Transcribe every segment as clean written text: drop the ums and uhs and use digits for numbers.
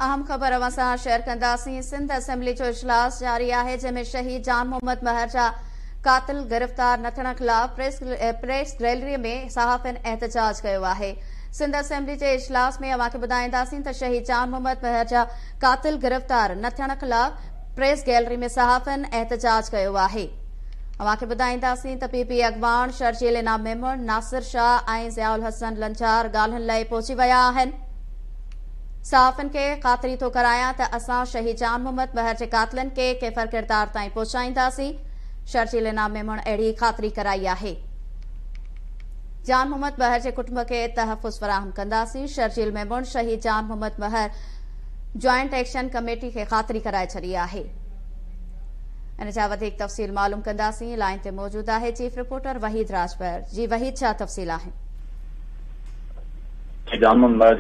اهم خبر اوهان سان شيئر ڪنداسين، سنڌ اسيمبلي جو اجلاس جاري آهي جنهن ۾ شهيد جان محمد مهر جا قاتل گرفتار نه ٿيڻ خلاف پريس گيلري ۾ صحافين احتجاج ڪيو آهي. سنڌ اسيمبلي جي اجلاس ۾ اوهان کي ٻڌائينداسين ته شهيد جان محمد مهر جا قاتل گرفتار نه ٿيڻ خلاف پريس گيلري ۾ صحافين احتجاج ڪيو آهي. اوهان کي ٻڌائينداسين ته پي پي اڳواڻ شرجيل انعام ميمڻ، ناصر شاهه ۽ ضياء الحسن لنجار ڳالهين لاء پهچي ويا آهن. صحافين کي خاطري ٿو ڪرايان ته اسان شهيد جان محمد مهر جي قاتلن کي ڪيفر ڪردار تائين پهچائينداسين، شرجيل انعام ميمڻ اهڙي خاطري ڪرائي آهي. جان محمد مهر جي ڪٽنب کي تحفظ فراهم ڪنداسين، شرجيل ميمڻ شهيد جان محمد مهر جوائنٽ ايڪشن ڪميٽي کي خاطري ڪرائي ڇڏي آهي. ان جا وڌيڪ تفصيل معلوم ڪنداسين، لائين تي موجود آهي چيف رپورٽر وحيد راڄپر، جي وحيد ڇا تفصيل آهن؟ جان محمد مهر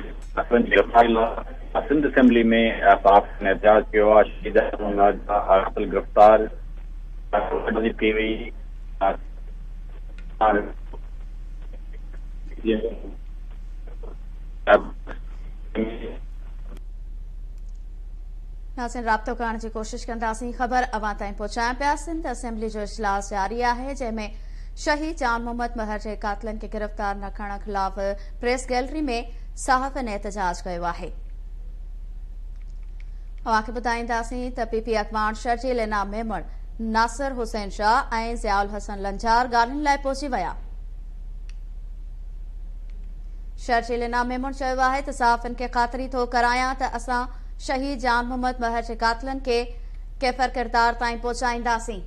جي گرفتاري لاء سنڌ اسيمبلي ۾ صحافين احتجاج ڪيو آهي، شهيد جان محمد مهر جا قاتل گرفتار ڪئي وئي. ناظرين رابطو ڪرڻ جي ڪوشش ڪنداسين خبر اوهان تائين پهچايان پيا سنڌ اسيمبلي جو اجلاس جاري آهي جنهن ۾ شهيد جان محمد مهر جي قاتلن کي گرفتار نه ڪرڻ خلاف پريس گيلري ۾ صحافين احتجاج ڪيو آهي. اوهان کي ٻڌائينداسين ته پي پي اڳواڻ شرجيل انعام ميمڻ، ناصر حسين شاهه ۽ ضياء الحسن لنجار ڳالهين لاء پهچي ويا. شرجيل انعام ميمڻ چيو آهي ته صحافين کي خاطري ٿو ڪرايان ته اسان شهيد جان محمد مهر جي قاتلن کي ڪيفر ڪردار تائين پهچائينداسين.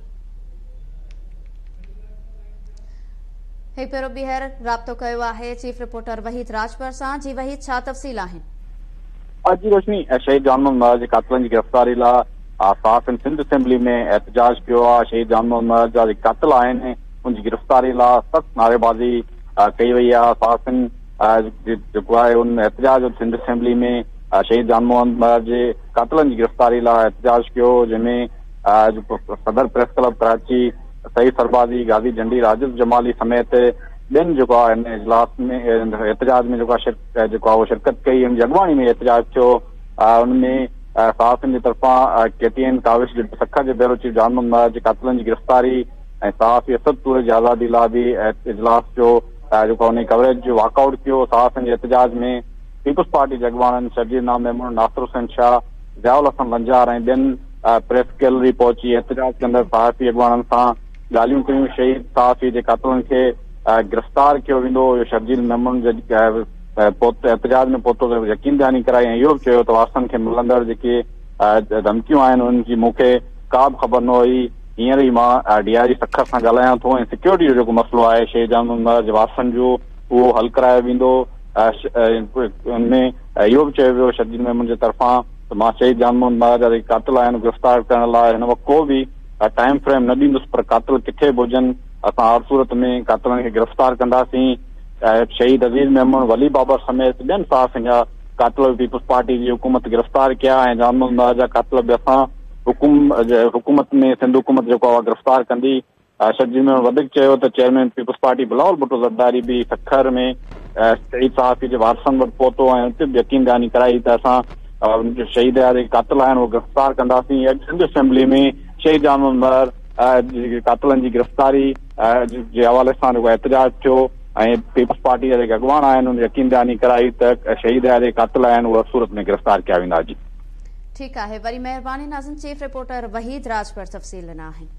هڪ ڀيرو ٻيهر رابطو ڪيو آهي چيف رپورٽر وحيد راڄپر سان جي وحيد ڇا تفصيل آهن. اڄ جي روشني شهيد جان محمد مهر جي قاتلن جي گرفتاري لا صحافين سنڌ اسيمبلي ۾ احتجاج ڪيو آهي شهيد جان محمد مهر جا جيڪي قاتل آهن ان جي گرفتاري لا سخت نعريبازي ڪئي وئي آهي صحافين جيڪو آهي ان احتجاج سنڌ اسيمبلي ۾ شهيد جان محمد مهر جي قاتلن جي گرفتاري لا احتجاج ڪيو جنهن ۾ صدر پريس ڪلب ڪراچي سعيد سربازي، غازي جنڊي، راجب جمالي سميت ٻين جيڪو آهي هن اجلاس ۾ احتجاج ۾ جيڪو آهي جيڪو آهي اهو شرڪت ڪئي ان جي اڳواڻي ۾ احتجاج ٿيو ان ۾ صحافين جي طرفان ڪي ٽي اين ڪاوش جي سکر جي بيورو چيف جان محمد مهر جي قاتلن جي گرفتاري ۽ صحافي اسد طور جي آزادي لاء به اجلاس جو جيڪو ان ڪوريج جو واڪ آئوٽ ڪيو صحافين جي احتجاج ۾ پيپلز پارٽي جي اڳواڻن شرجيل انعام ميمڻ، ناصر حسين شاهه، ضياء الحسن لنجار ۽ ٻين پريس گيلري پهچي احتجاج ڪندڙ صحافي اڳواڻن سان ڳالهيون ڪيون، شهيد صحافي جي قاتلن کي گرفتار ڪيو ويندو اهو شرجيل ميمڻ جڏهن احتجاج ۾ پهتو ته يقين دهاني ڪرائي ۽ اهو به چيو ته وارثن کي ملندڙ جيڪي ڌمڪيون آهن انهن جي مون کي ڪا به خبر نه هئي، هينئر ئي مان ڊي I جي سکر سان ڳالهايان ٿو ۽ سيڪيورٽي جو جيڪو مسئلو آهي شهيد جان محمد مهر جي وارثن جو اهو حل ڪرايو ويندو ان ۾ اهو به چيو ويو شرجيل ميمڻ جي طرفان ته مان شهيد جان محمد مهر جا جيڪي قاتل آهن گرفتار ڪرڻ لاء هن وقت ڪو به ٽائيم فريم نه ڏيندس پر قاتل ڪٿي به هجن اسان هر صورت ۾ قاتلن کي گرفتار ڪنداسين شهيد عزيز ميمڻ ولي بابر سميت ٻين صحافين جا قاتل به پيپلز پارٽي جي حڪومت گرفتار ڪيا ۽ جان محمد مهر جا قاتل به اسان حڪومت ۾ سنڌ حڪومت جيڪو آهي گرفتار ڪندي شرجيل ميمڻ وڌيڪ چيو ته chairman peoples party Bilawal Bhutto Zardari به سکر ۾ شهيد صحافي جي وارثن وٽ پهتو ۽ اتي به يقين دهاني ڪرائي ته اسان شهيد جا جيڪي قاتل آهن اهي گرفتار ڪنداسين اڄ سنڌ اسيمبلي ۾ شهيد جان محمد مهر قاتلن جي گرفتاري جي حوالي سان جيڪو احتجاج ٿيو ۽ پيپلز پارٽي جا جيڪي اڳواڻ آهن ان يقين دهاني ڪرائي ته شهيد جا جيڪي قاتل آهن اهي هر صورت ۾ گرفتار ڪيا ويندا جي ٺيڪ آهي وري مهرباني ناظرين چيف رپورٽر وحيد راڄپر تفصيل ڏنا آهن.